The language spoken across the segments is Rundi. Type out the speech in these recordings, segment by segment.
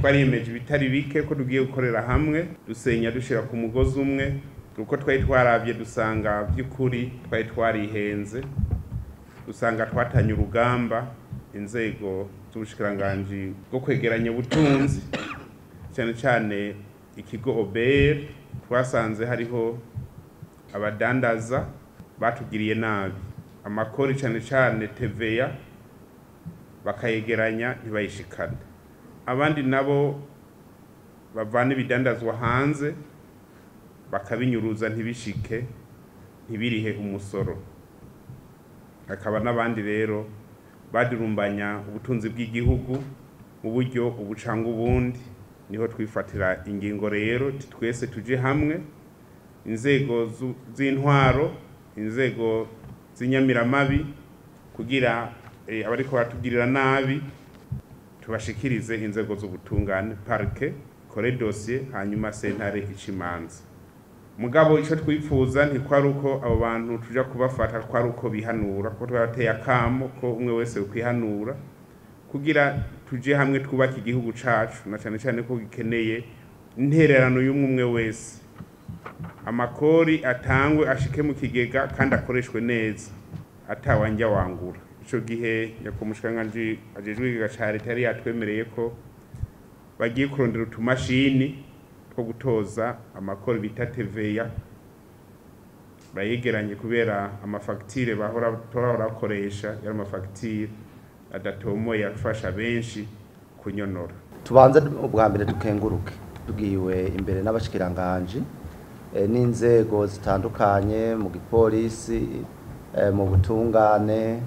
Twariyemeje ibitari bike ko tugiye gukorera hamwe, dusenya dushira ku mugozi umwe, kuko twari twaravye dusanga by'ukuri twari twarihenze, dusanga twatanye urugamba inzego z'ubushikiranganji bwo kwegeranya ubutunzi, cyane cyane ikigo OBR. Twasanze hariho abadandaza batugiriye nabi amakori, cyane cyane TVA, bakayegeranya ntibayishikane, abandi nabo bavana ibidandazwa hanze bakabinyuruza ntibishike, ntibirihe umusoro. Hakaba n'abandi rero badurumbanya ubutunzi bw'igihugu mu buryo ubucanga ubundi. Niho twifatira ingingo rero twese tuje hamwe, inzego z'intwaro, inzego z'inyamiramabi, kugira abariko batugirira nabi tubashikirize inzego z'ubutungane, parquet kore dossier, hanyuma sentare ica imanza. Mugabo ico twifuza ntikwari uko abo bantu tuja kubafata, kwari uko bihanura, ko twabateye akamo ko umwe wese ukwihanura kugira tuje hamwe twubake igihugu cacu, na cane cane ko gikeneye intererano y'umwe umwe wese. Amakori atangwe ashike mu kigega kandi akoreshwe neza atawanja wangura. Ico gihe nyakumushikiranganji ajejwe ikigega ca leta yari yatwemereye ko bagiye kurondera utumashini two gutoza amakori bita TVA, bayegeranye, kubera amafagitire bahora bakoresha yari amafagitire adatomoye afasha benshi kunyonora. Tubanze ubwa mbere dukenguruke, tugiwe imbere n'abashikiranganji n'inzego zitandukanye mu gipolisi, mu butungane,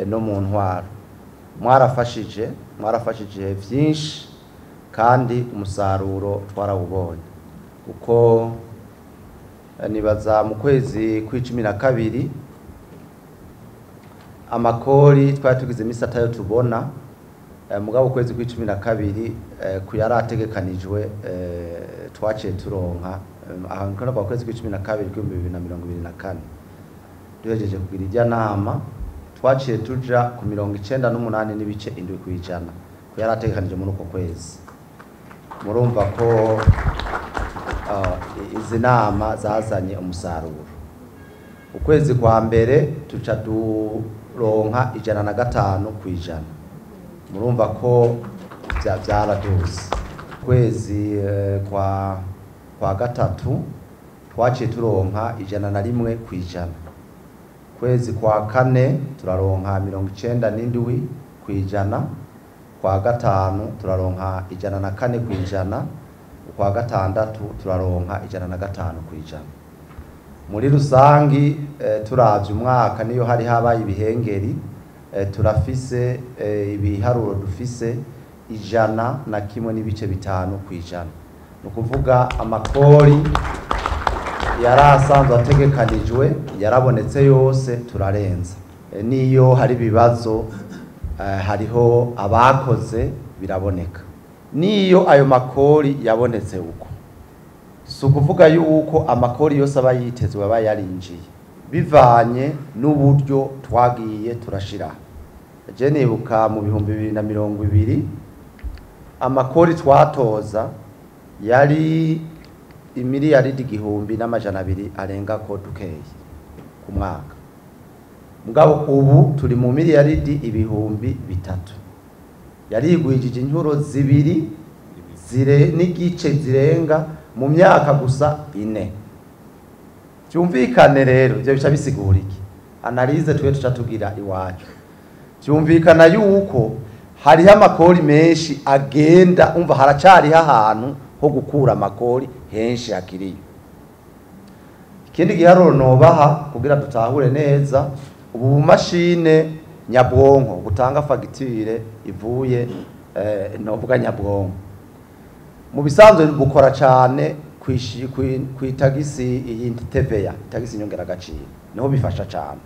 no mu ntwaro. Mwarafashije vyinshi kandi umusaruro twarawubonye, kuko nibaza mu kwezi kw'icumi na kabiri amakori twari tugize imisi atayo tubona, mugabo ukwezi kw'icumi na kabiri kuyarategekanijwe twaciye turonka. Aha kwa kwezi kw'icumi na kabiri 2024, duhejeje kugira irya nama, twaciye tuja ku 98.7% kuyarategekanije muri uko kwezi. Murumva ko izi nama zazanye umusaruro. Ukwezi kwa mbere tuca duronka 105%, murumva ko vyaraduze. Ukwezi kwa gatatu twaciye turonka 101%. Kwezi kwa kane turaronka 97%, kwa gatanu turaronka 104%, ukwa gatandatu turaronka 105%. Muri rusangi turavye umwaka, niyo hari habaye ibihengeri, turafise ibiharuro dufise 101.5%. Ni ukuvuga amakori yari asanzwe ategekanijwe yarabonetse yose, turarenza. Niyo hari ibibazo, hariho abakoze biraboneka. Niyo ayo makori yabonetse uko, si ukuvuga yuko amakori yose aba yitezwe aba yarinjiye, bivanye n'uburyo twagiye turashira. Je nibuka mu 2020 amakori twatoza yari imiliyaridi 1,200 arenga ko dukeye ku mwaka, mugabo ubu turi mu miliyaridi 3,000. Yarigwijije inshuro zibiri zire n'igice zirenga mu myaka gusa 4. Byumvikane rero ibyo bica bisigura iki? Analyse twe tuca tugira iwacu, byumvikana yuko hariho amakori menshi agenda, umva haracariho ahantu ho gukura amakori henshi hakiriyo. Ikindi giharuro nobaha kugira dutahure neza, ubu bumashine nyabwonko butanga fagitire ivuye novuga nyabwonko, mu bisanzwe bukora cyane kwitagisi iyi TVA, tagisi nyongeragaciro, niho bifasha cyane.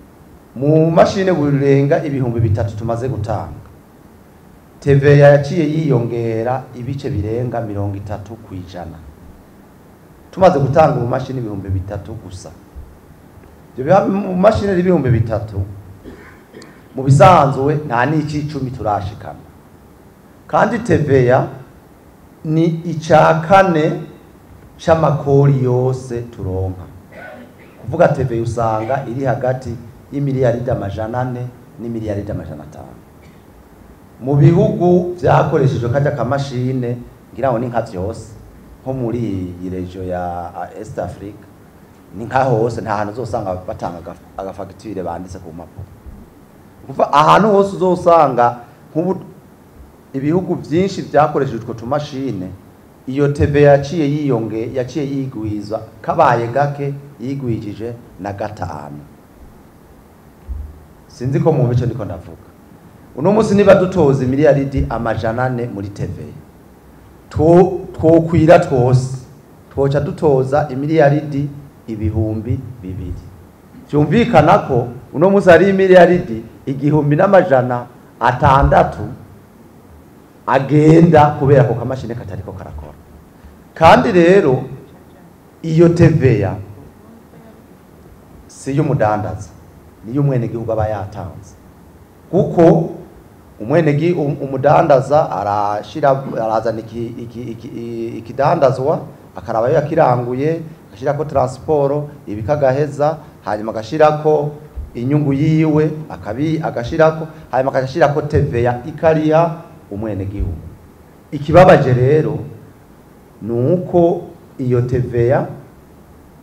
Mu mashine burenga 3,000 tumaze gutanga, TVA yaciye yiyongera ibice birenga 30%. Tumaze gutanga mu mashini 3,000 gusa. Ibyo mu mashini 3,000 mu bisanzwe nta n'iki 10 turashikana, kandi TVA Ni ica kane c'amakori yose turonka. Kuvuga TVA usanga iri hagati y'imiliyaridi 400 n'imiliyaridi 500. Mu bihugu vyakoreshejwe kajya kamashine, ngira ngo ni nka vyose, nko muri iyi region ya East Africa ni nka hose, nta hantu uzosanga batanga agafagitire banditse ku mpapuro. Kuva ahantu hose uzosanga nk'ubu ibihugu byinshi vyakoreshejwe utwo tumashine, iyo TVA yaciye yiyonge, yaciye yigwiza kabaye gake, yigwijije na 5. Sinzi ko mu bice ndiko ndavuga. Uno munsi niba dutoza imiliyaridi 400 muri TVA, twokwira twose twoca dutoza imiliyaridi 2000. Byumvikana ko uno munsi ari imiliyaridi 1600 agenda kubera ko kamashine katariko karakora. Kandi rero iyo TVA si y'umudandaza, ni y'umwenegihugu aba yatanze, kuko umudandaza arashira, arazana ikidandazwa, akaraba yo yakiranguye, agashirako transport ibikagaheza, hanyuma agashirako inyungu yiwe, agashirako, hanyuma agashirako TVA ikariha umwenegihugu. Ikibabaje rero nuko iyo TVA,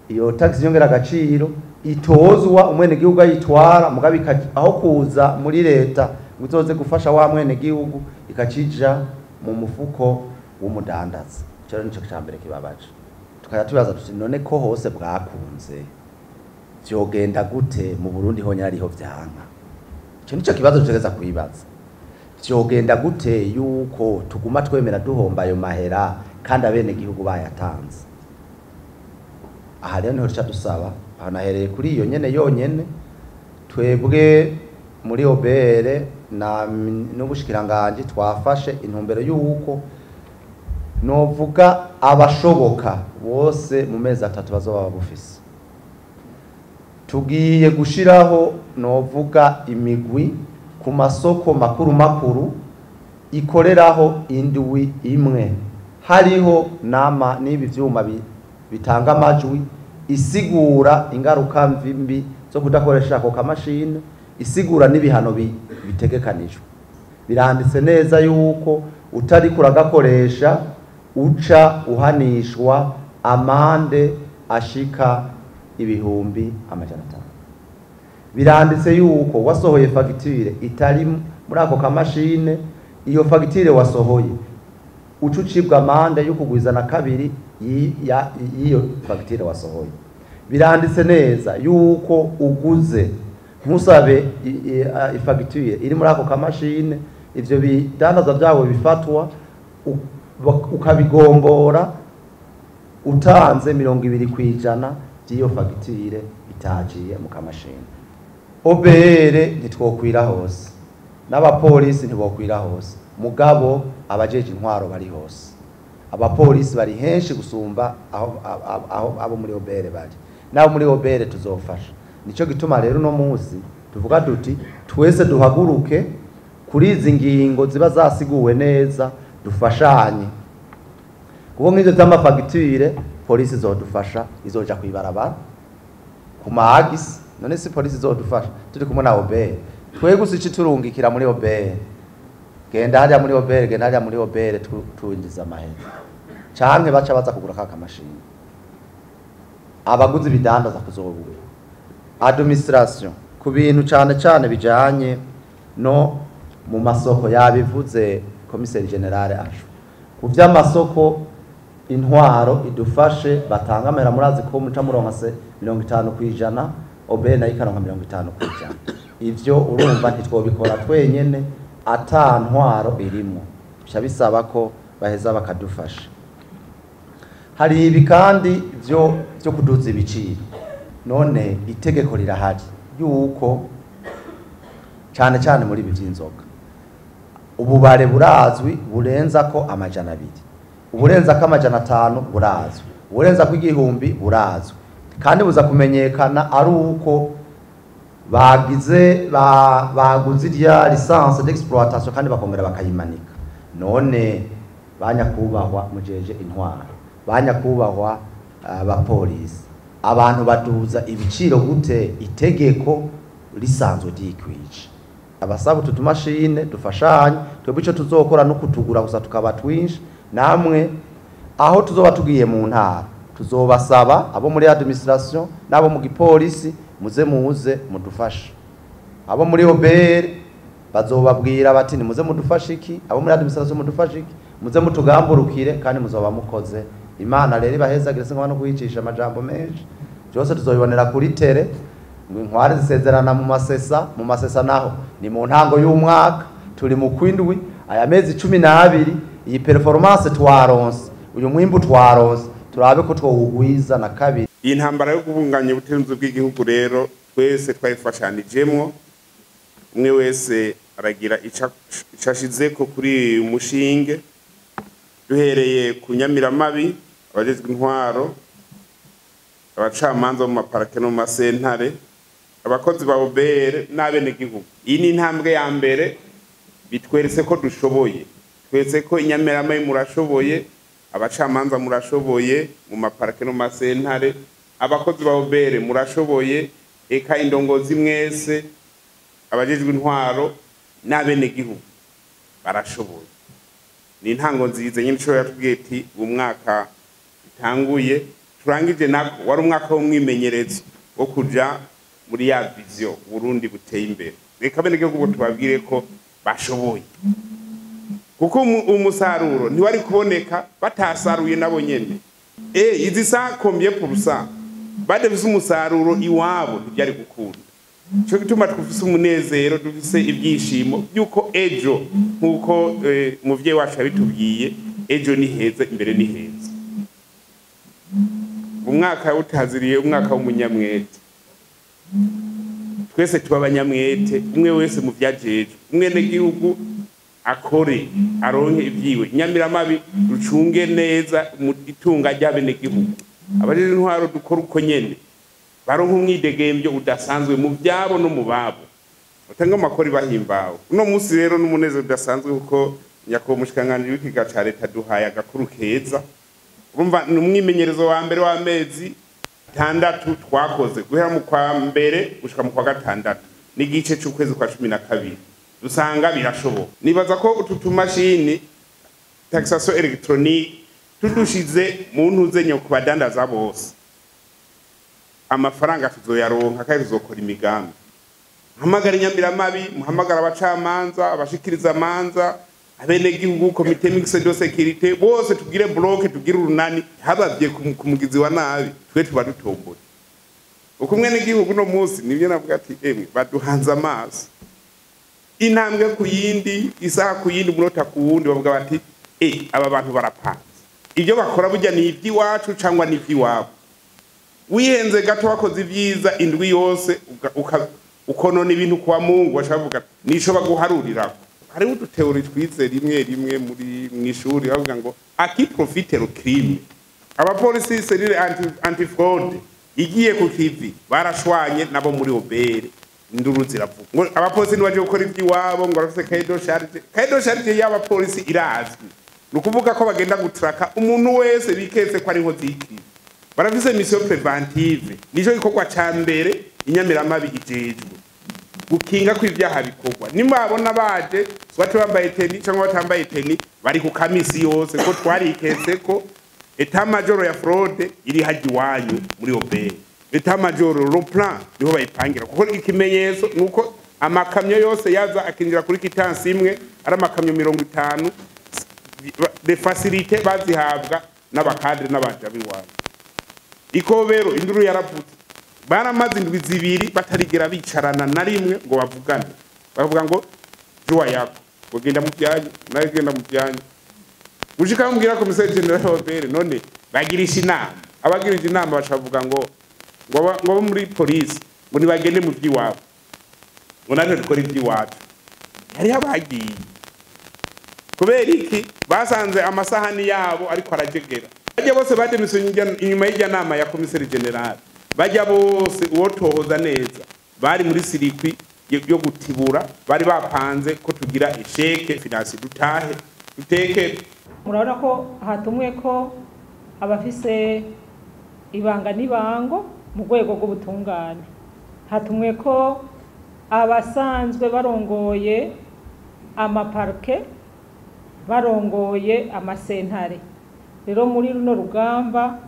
iyo tax yongera agaciro itozwa umwenegihugu ayitwara, mugabe aho kuza muri leta ngo izoze gufasha wa mwenegihugu, ikakija mu mufuko w'umudandaza. Ico nico ca mbere kibabaje. Tukajya tubaza tuti none ko hose bwakunze vyogenda gute mu Burundi ho nyariho vyanka? Ico nico kibazo tutegeza kwibaza. Vyogenda gute yuko tuguma twemera duhomba ayo mahera kandi abenegihugu bayatanze? Aha rero niho duca dusaba, aho nahereye kuri iyo nyene yonyene, twebwe muri OBR na n'ubushikiranganji twafashe intumbero yuko novuga abashoboka bose mu mezi 3 bazoba babufise. Tugiye gushiraho novuga imigwi ku masoko makuru makuru ikoreraho indwi imwe, hariho nama n'ibi vyuma bitanga amajwi, isigura ingaruka mbi zo kudakoresha ako kamashini, isigura n'ibihano bitegekanijwe. Biranditse neza yuko utari kuragakoresha uca uhanishwa amande ashika 500,000. Biranditse yuko wasohoye fagitire itari muri ako kamashine, iyo fagitire wasohoye uca ucibwa amande yo kugwiza na 2 y'iyo fagitire wasohoye. Biranditse neza yuko uguze ntusabe ifagitire iri muri ako kamashine, ivyo bidandaza byawe bifatwa ukabigombora utanze 20% by'iyo fagitire itaciye mu kamashine. OBR ntitwokwira hose, n'abapolisi ntibokwira hose, mugabo abajeje intwaro bari hose. Abapolisi bari henshi gusumba aho abo muri OBR bari, nabo muri OBR tuzofasha. Nico gituma rero no munsi tuvuga duti twese duhaguruke kuri izi ngingo ziba zasiguwe neza, dufashanye. Kuko nk'ivyo vy'amafagitire polisi izodufasha, izoja kwibarabara ku maagisi. None si polisi izodufasha turi kumwe na OBR? Twe gusa ici turungikira muri OBR, genda hariya muri OBR, genda hariya muri OBR, tuwinjiza amahera, canke baca baza kugura ka kamashini. Abaguzi bidandaza kuzobura administration ku bintu cane cane bijanye no mu masoko, yabivuze commissaire general ajo ku vy'amasoko. Intwaro idufashe batanga amahera, murazi ko muca muronka se 50%, OBR nayo ikaronka 50%. Ivyo urumva ntitwobikora twenyene ata ntwaro irimwo, bica bisaba ko baheza bakadufasha. Hari ibi kandi vyo kuduza ibiciro. None itegeko rirahari yuko cane cane muri ibi vy'inzoga ububare burazwi burenza ko 200, uburenza ko 500 burazwi, uburenza ko 1000 burazwi, kandi buza kumenyekana ari uko bagize baguze irya licence d'exploitation kandi bakongera bakayimanika. None Banyakubahwa mujeje intwaro, banyakubahwa abapolisi, abantu baduza ibiciro gute itegeko risanzwe ryikwije? Abasaba utu tumashine dufashanye, twebwe ico tuzokora no kutugura gusa tukaba twinshi. Namwe aho tuzoba tugiye mu ntara tuzobasaba abo muri administration n'abo mu gipolisi, muze muze mudufashe. Abo muri OBR bazobabwira bati nimuze mudufashe iki, abo muri administration mudufashe iki, muze mutugamburukire kandi muzoba mukoze. Imana rero ibahezagire, singoba no kuyicisha amajambo menshi, byose tuzobibonera kuri tere. Ngo inkware zisezerana mu masesa, mu masesa naho ni mu ntango y'umwaka, turi mu kwindwi, aya mezi 12, iyi performance twaronse, uyu mwimbu twaronse, turabe ko twowugwiza na kabiri. Iyi ntambara yo kubunganya ubutunzi bw'igihugu rero twese twayifashanijemwo, umwe wese aragira ico ashizeko kuri uyu mushinge, duhereye ku nyamiramabi, abajejwe intwaro, abacamanza mu maparake no mu masentare, abakozi ba OBR n'abenegihugu. Iyi ni intambwe ya mbere, bitweretse ko dushoboye, tweretse ko inyamiramabi murashoboye, abacamanza murashoboye mu maparake no mu masentare, abakozi ba OBR murashoboye, eka indongozi mwese, abajejwe intwaro n'abenegihugu barashoboye. Ni intango nziza nyine ico yatubwiye ati umwaka utanguye turangije nako wari umwaka w'umwimenyerezo wo kuja muri ya vision Burundi buteye imbere. Reka abenegihugu tubabwire ko bashoboye, kuko umusaruro ntiwari kuboneka batasaruye nabo nyene. Izi sa combien pour cent badafise umusaruro iwabo ntibyari gukunda. Cyo gituma twufise umunezero, dufise ibyishimo byuko ejo nkuko umuvyeyi wacu yabitubwiye, ejo ni heza, imbere ni heza. Umwaka utaziriye umwaka w'umunyamwete, twese tuba abanyamwete, umwe wese mu vyajeje, umwene gihugu akore aronke ibyiwe. Nyamiramabi rucunge neza mu itunga ry'abene gihugu, abajeje intwaro dukora uko nyene, baronke umwidegembyo udasanzwe mu byabo no mu babo, batanga amakori bahimbawe. Uno munsi rero n'umunezero udasanzwe kuko nyakubahwa umushikiranganji w'ikiga ca leta duhaye agakuru keza. Urumva ni umwimenyerezo wa mbere w'amezi 6 twakoze guhera mu kwa mbere gushika mu kwa gatandatu n'igice c'ukwezi kwa 12, dusanga birashoboka. Nibaza ko utu tumashini taxation electronique tudushize mu ntuze nyo kubadandaza bose, amafaranga tuzoyaronka kandi tuzokora imigambi. Muhamagara inyamiramabi, muhamagara abacamanza, abashikiriza amanza, abenegihugu, komite mixte de sécurité, bose tugire bloc, tugire urunani, habavye ku mugizi wa nabi twe tuba dutomboye. Uko umwenegihugu no munsi nivyo navuga ati emwe baduhanze amaso, intambwe ku yindi, isaha ku yindi, umunota ku wundi, bavuga bati aba bantu barapanze, ibyo bakora burya ni iby'iwacu cyangwa ni iby'iwabo. Wihenze gato wakoze ibyiza indwi yose ukonona ibintu kwa Mungu, bashavuga nisho baguharurirako. Hariho uduteori twize rimwe rimwe muri mwishuri bavuga ngo aki profite le crime. Abapolisi cellule anti fraude igiye ku kivi barashwanye nabo muri OBR, induru ziravuga ngo abapolisi nibaje gukora iby'iwabo, ngo barafise cahier de charge. Cahier de charge y'abapolisi irazwi, ni ukuvuga ko bagenda gutraka umuntu wese biketse ko ari nkozi y'ikibi. Barafise mission préventive, nico gikorwa ca mbere inyamiramabi ijejwe gukinga ko ivyaha bikorwa. Nimwabona baje bato bambaye teni cyangwa batambaye teni, bari ku kamisi yose ko twariketse ko état major ya fraude iri haji wanyu muri OBR. État major le plan niho bayipangira, kuko ikimenyetso nuko amakamyo yose yaza akinjira kuri kitansi imwe ari amakamyo 50, de facilité bazihabwa n'abakadre n'abaja biwanyu. Ikobero induru yaravutse, baramaze indwi 2 batarigera bicarana na rimwe ngo bavugane, bavuga ngo juwa yako ugenda mu byanyu nawe genda mu byanyu. Gushika mbwira commissaire general OBR none bagirisha inama, abagirisha inama bacavuga ngo ngo muri police ngo nibagende mu by'iwabo, ngo natwe dukora iby'iwacu. Yari yabagiye kubera iki? Basanze amasahani yabo ariko arajegera. Bajya bose bademisiyonye inyuma y'ijya nama ya commissaire general, bajya bose uwo tohoza neza bari muri sirikwi yo gutibura, bari bapanze ko tugira échec financier dutahe dutekere. Murabona ko hatumwe ko abafise ibanga n'ibango mu rwego rw'ubutungane, hatumwe ko abasanzwe barongoye amaparke, barongoye amasentare. Rero muri runo rugamba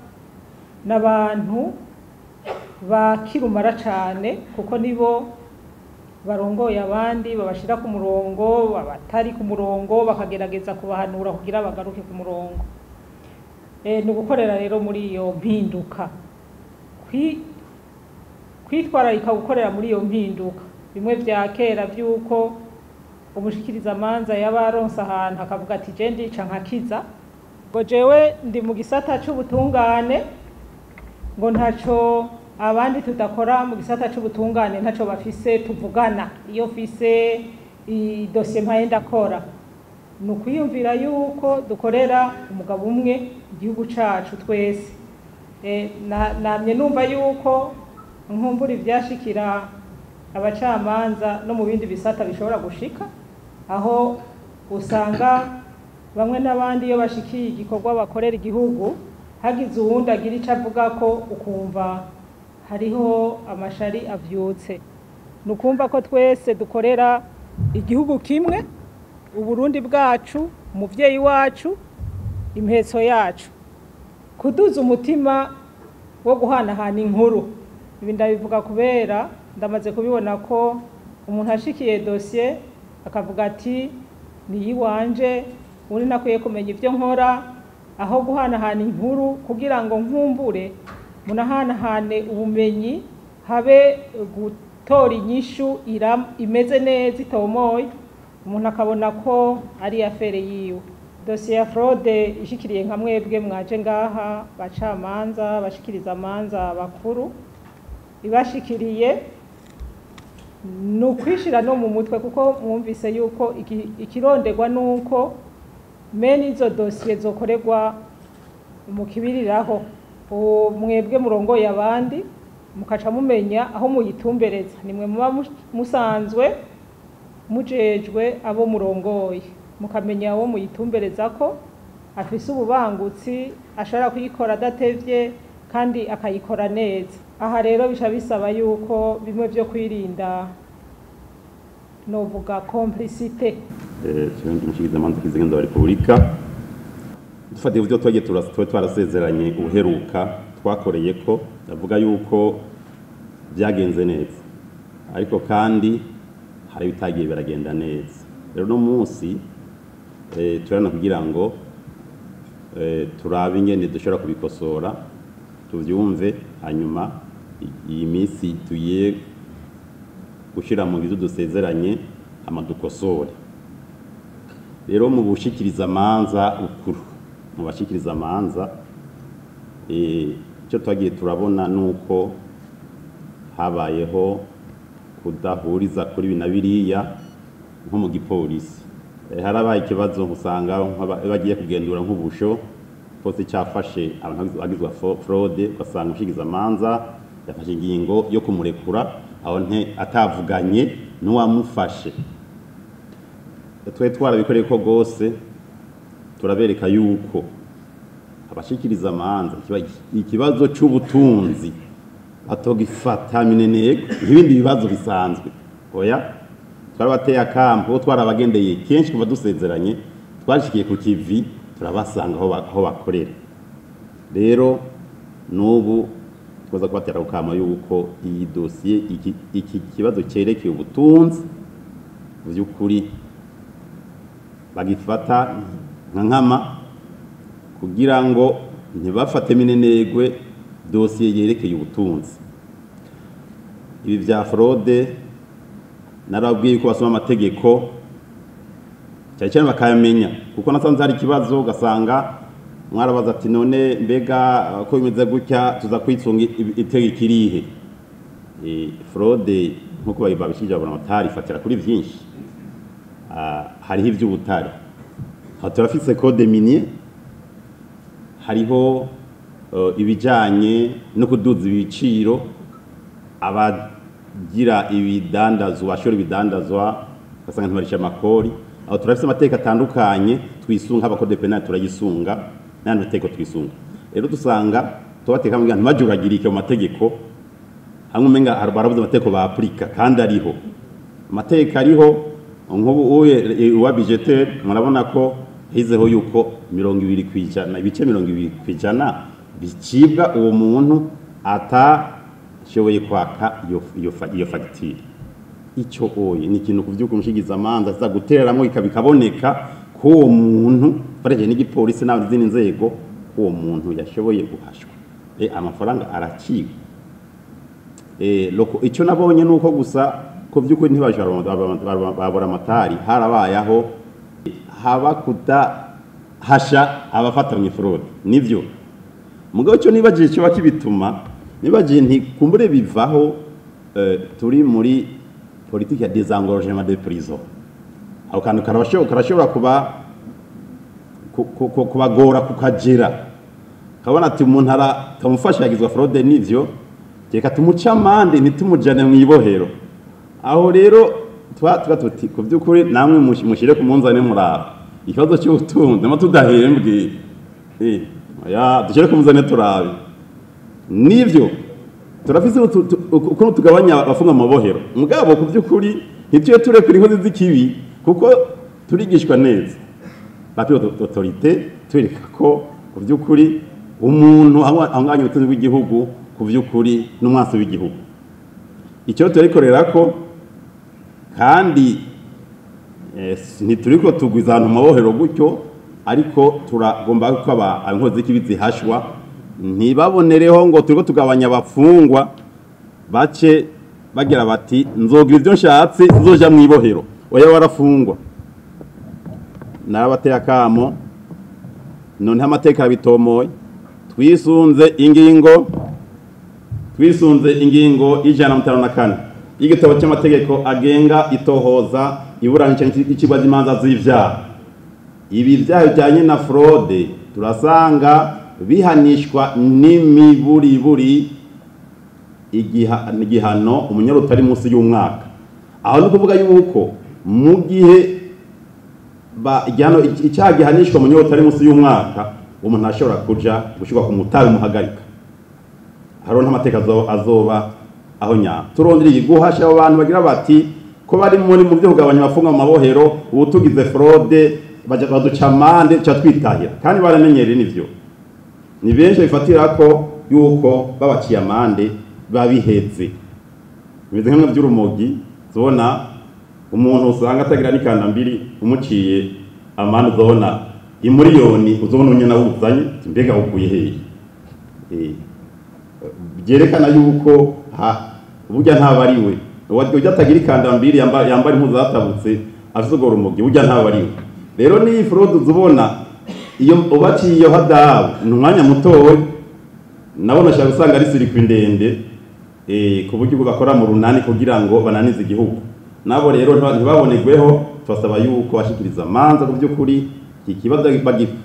n'abantu bakirumara cane, kuko nibo barongoye abandi, babashira ku murongo, abatari ku murongo bakagerageza kubahanura kugira bagaruke ku murongo. Ni ugukorera rero muri iyo mpinduka, kwitwararika gukorera muri iyo mpinduka. Bimwe vya kera vy'uko umushikirizamanza yaba aronse ahantu akavuga ati je ndica nkakiza, ngo jewe ndi mu gisata c'ubutungane, ngo ntaco abandi tudakora mu gisata c'ubutungane, ntaco bafise tuvugana, iyo mfise idosiye mpaye ndakora. Ni ukwiyumvira yuko dukorera umugabo umwe, igihugu cacu twese. Namye numva yuko nkumbura ivyashikira abacamanza no mu bindi bisata bishobora gushika, aho usanga bamwe n'abandi iyo bashikiye igikorwa bakorera igihugu, hagize uwundi agira ico avuga ko ukumva hariho amashari avyutse. Ni ukumva ko twese dukorera igihugu kimwe, Uburundi bwacu, umuvyeyi wacu, impetso yacu. Kuduza umutima wo guhanahana inkuru, ibi ndabivuga kubera ndamaze kubibona ko umuntu ashikiye dosiye akavuga ati ni iyiwanje, ubundi nakwiye kumenya ivyo nkora, aho guhanahana inkuru kugira ngo nkumbure munahanahane ubumenyi, habe gutora inyishu imeze neza itomoye, umuntu akabona ko ari afere yiwe. Dosiye ya fraude ishikiriye nka mwebwe mwaje ngaha, bacamanza, bashikiriza amanza bakuru, ibashikiriye ni ukwishira no mu mutwe, kuko mwumvise yuko ikironderwa nuko mene izo dosiye zokorerwa mu kibiriraho, mwebwe murongoye abandi mukaca mumenya aho muyitumbereza, nimwe muba musanzwe mujejwe abo murongoye, mukamenya aho muyitumbereza ko afise ububangutsi, ashobora kuyikora adatevye kandi akayikora neza. Aha rero bica bisaba yuko bimwe vyo kwirinda novuga complicité. Umushikirizamanza kizigenza wa Republika, dufatiye ivyo twagiye twarasezeranye uheruka twakoreye ko, ndavuga yuko vyagenze neza, ariko kandi hari bitagiye biragenda neza. Rero no munsi turana kugira ngo turabe ingene dushobora kubikosora, tuvyumve, hanyuma iyi minsi tugiye gushira mu bizu dusezeranye amadukosore. Rero mu bushikiriza amanza ukuru, mu bashikiriza amanza icyo twagiye turabona nuko habayeho kudahuriza kuri bina biriya nko mu gipolisi. Harabaye ikibazo usanga bagiye kugendura nk'ubusho polisi cyafashe abantu bagizwe fraude, ugasanga ushikiriza amanza yafashe ingingo yo kumurekura aho nte atavuganye n'uwamufashe. Twe twarabikoreye ko gose turabereka yuko abashikiriza amanza ikibazo c'ubutunzi batogifata mineneko ibindi bibazo bisanzwe. Oya, twarabateye akampo, twarabagendeye kenshi kuva dusezeranye, twashikiye ku kivi turabasanga aho bakorera. Rero n'ubu twaza kubatera akamo yuko iyi dosiye iki kibazo cyerekeye ubutunzi by'ukuri bagifata nka nkama, kugira ngo ntibafate minenegwe dosiye yerekeye ubutunzi. Ibi vya fraude narabwiye ko basoma amategeko cyane cyane bakayamenya, kuko nasanze hari ikibazo ugasanga mwarabaza ati none mbega ko bimeze gutya tuza kwitsunga itegeko irihe? Fraude nkuko babishije abona amatari ifatira kuri vyinshi. Hariho ivy'ubutare, turafise code minier, hariho ibijanye no kuduza ibiciro, abagira ibidandazwa bashora ibidandazwa basanga ntibarisha amakori. Aho turafise amateka atandukanye twisunga, aba code penal turayisunga n'andi mategeko twisunga. Rero dusanga tubateka mu ntibajuragirike mu mategeko, hamwe umenga barabuze amategeko ba aplika kandi ariho. Amategeko ariho, nk'ubu uye wa budgetaire murabona ko hizeho yuko 20%, ibice 20% bicibwa uwo muntu atashoboye kwaka iyo fagitire. Icyo oye ni ikintu kuvyuka umushigiza amanza aza gutereramwo ikabikaboneka ko uwo muntu bareje n'igipolisi n'izindi nzego ko uwo muntu yashoboye guhashwa, amafaranga araciwe. Loko icyo nabonye nuko gusa ko vy'ukuri ntibashobora amatari harabayaho haba kudahasha abafatanye fraude nivyo. Mugabo cyo nibagiye cyo bakibituma nibagiye nti kumbure bivaho, turi muri politique ya désengorgement de prison. Aho kantu karashobora kuba kubagora kukajira, kabona ati umuntu kamufasha yagizwa fraude nivyo, reka tumuce amande ntitumujane mu ibohero. Aho rero twa tuti ku by'ukuri namwe mushire ku munzane muraba ikibazo cy'ubutunzi nama tudahembwe, ya dushire ku munzane turabe nivyo. Turafise ukuntu tugabanya abafunga mu mabohero, mugabo ku by'ukuri ntituye turekura inkozi z'ikibi kuko turigishwa neza la autorité twereka ko ku by'ukuri umuntu ahanganye ubutunzi bw'igihugu ku by'ukuri n'umwansi w'igihugu. Icyo turikorera ko kandi ntituriko tugwiza ahantu mu mabohero gutyo, ariko turagomba ko inkozi z'ikibi zihashwa, ntibabonereho ngo turiko tugabanya abafungwa bace bagira bati nzogira ivyo nshatse nzoja mu ibohero. Oya, warafungwa. Narabateye akamo, none amateka bitomoye, twisunze ingingo 154 y'igitabo cy'amategeko agenga itohoza iburanisha n'icibwa ry'imanza z'ivyaha. Ibi vyaha bijanye na fraude turasanga bihanishwa n'imiburiburi igihano umunyoro utari munsi y'umwaka. Aho ni kuvuga yuko mu gihe icyaha gihanishwa umunyoro utari munsi y'umwaka, umuntu ashobora kuja gushirwa ku mutabe muhagarika. Hariho n'amateka azoba aho nya turondiriye guhasha abo bantu bagira bati ko bari muri mu byo kugabanya abafunga mu mabohero, ubu tugize fraude baduca amande ca twitahira. Kandi baramenyereye nivyo, ni benshi bifatira ko yuko babaciye amande babihetse. Bimeze nk'amwe by'urumogi, zobona umuntu usanga atagira n'ikanda mbiri, umuciye amande uzobona imiliyoni, uzobona unyana wuzanye mbega ukuye hehe. Byerekana yuko burya ntabariwe ujya atagira ikanda mbiri yambara impuzu zatabutse afise urwo rumogi, burya ntabariwe. Rero ni fraude uzobona iyo ubaciye hadabu ni umwanya mutoya, nabona ashaka gusanga ari sirikwi ndende, ku buryo bakora mu runani kugira ngo bananize igihugu. Nabo rero ntibabonegweho, tubasaba yuko bashikiriza amanza ku by'ukuri iki kibazo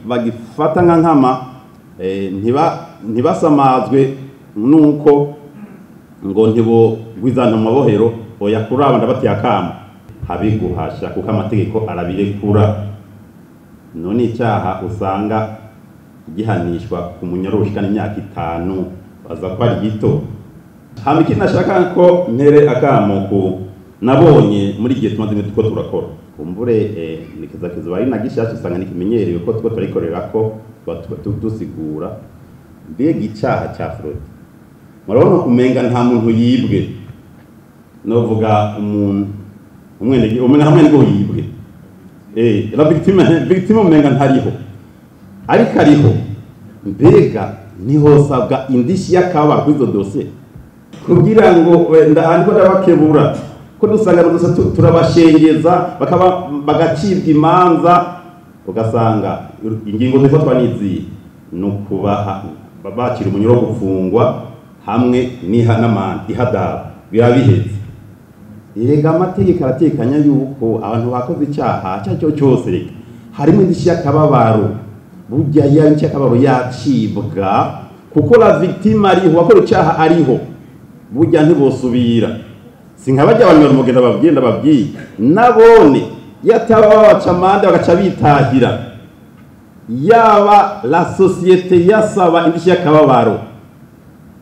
bagifata nka nkama, ntibasamazwe nuko ngo ntibogwizana mu mabohero. Oya, kuraba ndabateye akamo habiguhasha kuko amategeko arabirekura. None icyaha usanga gihanishwa ku munyoro ushikana imyaka 5, baza ko ari gito. Hama ikindi nashaka ko ntere akamo ku nabonye muri gihe tumaze imiti ko turakora kumbure, nikiza kizuba ari nagishasha usanga nikimenyerewe ko tuko turikorera ko dusigura mbega icyaha cya fraude. Murabona umenga nta muntu yibwe, novuga umuntu umwene umenga hamwe ngo yibwe, la victime umenga ntariho, ariko ariho. Mbega niho sabwa indishi y'akababaro kuri izo dosiye kugira ngo ndandiko ndabakebura ko dusanga gusa turabashengeza bakaba bagacibwa imanza, ugasanga ingingo zifatwa n'izi no kubaha babakira umunyoro wo gufungwa hamwe n'amande ihadabu birabihetse. Erega amategeko aratekanya yuko abantu bakoze icyaha icyo cyose reka harimo indishyi y'akababaro, burya ya indishyi y'akababaro yacibwa kuko la victime ariho, wakora icyaha ariho, burya ntibosubira. Sinkabajya abantu mugenda babwiye ndababwiye nabone Yataba babaca amande bagaca bitahira, yaba la société yasaba indishyi y'akababaro,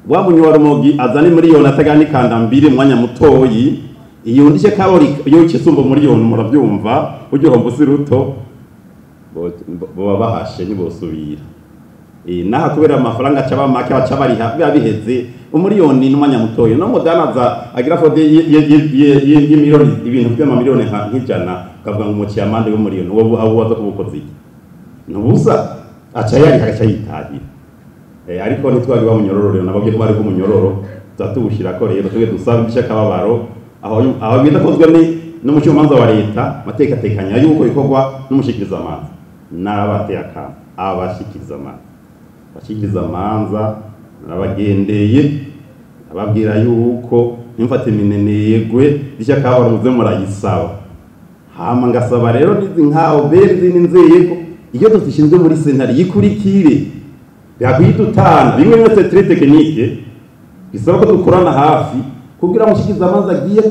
wa munywarumogi azana miliyoni atagana ikanda mbiri mwanya mutoyi, iyo ndishyi y'akababaro iyo kisumba miliyoni, murabyumva ugihombo si ruto, boba bahashe ntibosubira. Naha kubera amafaranga aca make baca bariha biba biheze. Umuriyoni n'umwanya mutoyi, no mudanaza agira fraude y'imiliyoni, ibintu by'amamiliyoni nk'ijana, ukavuga ngo umuciye amande y'umuriyoni, wowe aho waza kubukoze iki? Nubusa aca yariha agaca yitahira. Ariko ntitwari wa munyororo rero nababwiye ko bari ku munyororo tuba ko rero twe dusaba indishyi y'akababaro aho bidakozwe ni n'umucamanza wa leta, amateka atekanya yuko bikorwa n'umushikirizamanza n'abateye akamo abashikirizamanza. Abashikirizamanza narabagendeye, ababwira yuko nimfate minenegwe indishyi y'akababaro muze murayisaba. Hama ngasaba rero nizi nkaho beri izindi nzego, iyo dushinzwe muri sentare yikurikire byakuyidutana bimwe bimwe c'est très technique, bisaba ko dukorana hafi kugira umushikirizamanza agiye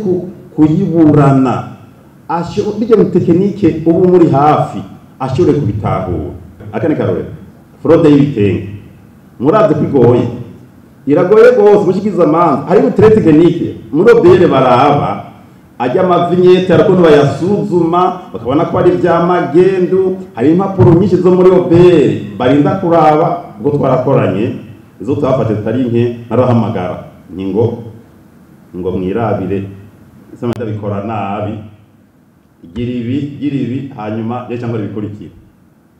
kuyiburana bijya mu technique ubu muri hafi ashobore kubitahura. Akane karore, fraude y'ibitenge, muravye kwigoye, iragoye gose. Umushikirizamanza hariho très technique muri OBR baraba ajya ama vignettes, arakuntu bayasuzuma bakabona ko ari ibya magendu. Hari impapuro nyinshi zo muri OBR barinda kuraba. Ubwo twarakoranye, izo twafashe zitari nke narahamagara ni ngo mwirabire isema ndabikora nabi, gira ibi, gira ibi, hanyuma rero cyangwa ibikurikira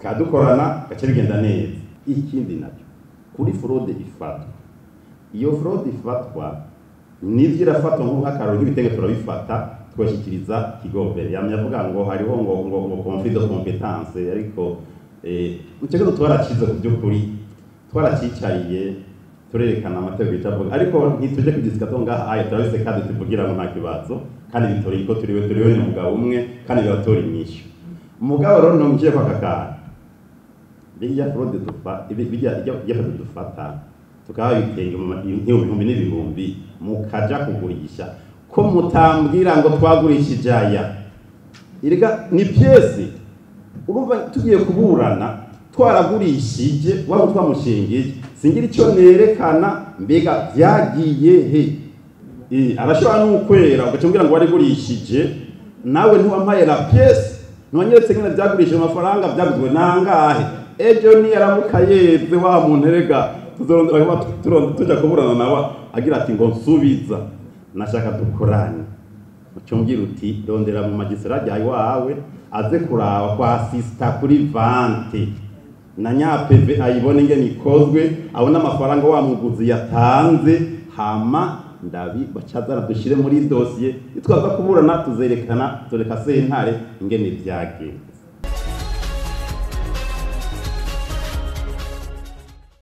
kadukorana gace bigenda neza. Ikindi nacyo kuri fraude ifatwa, iyo fraude ifatwa nivyo irafatwa nk'akaroro nk'ibitenge turabifata twashyikiriza kigobere. Yamye avuga ngo hariho ngo conflit de compétence, ariko icyo kibazo twaracize ku by'ukuri, twaracicariye turerekana amategeko icyo avuga, ariko ntitujye kugisika to ngaha aya turabise kandi tuvugira ngo nta kibazo, kandi bitoreye ko turiwe ni umugabo umwe kandi biratora inyishu. Umugabo rero ntumviye ko aka kantu bijya fraude dufa bijya ijya fraude dufata tukaba bitenge mu ibihumbi n'ibihumbi mukaja kugurisha, ko mutambwira ngo twagurishije aya, erega ni pièce. Urumva tugiye kuburana twaragurishije waba twamushingiye, singira icyo nerekana, mbega vyagiye he? Arashobora n'ukwera ugaca umbwira ngo warigurishije, nawe ntiwampaye la pièce, ntiwanyeretse ngene vyagurishije, amafaranga vyaguzwe nangahe. Ejo niyaramuka yeze wa muntu erega tuzorondera tuja kuburana nawe agira ati ngo nsubiza. Nashaka dukoranye, ucumbwira uti rondera mu magistrat ryawe wawe aze kuraba kwa assista kuri vente na nyapeve, ayibone ingene ikozwe, abone amafaranga wa muguzi yatanze, hama ndabi bacazana dushire muri dossier, nitwaza kuburana tuzerekana, tureka sentare ingene vyagenze.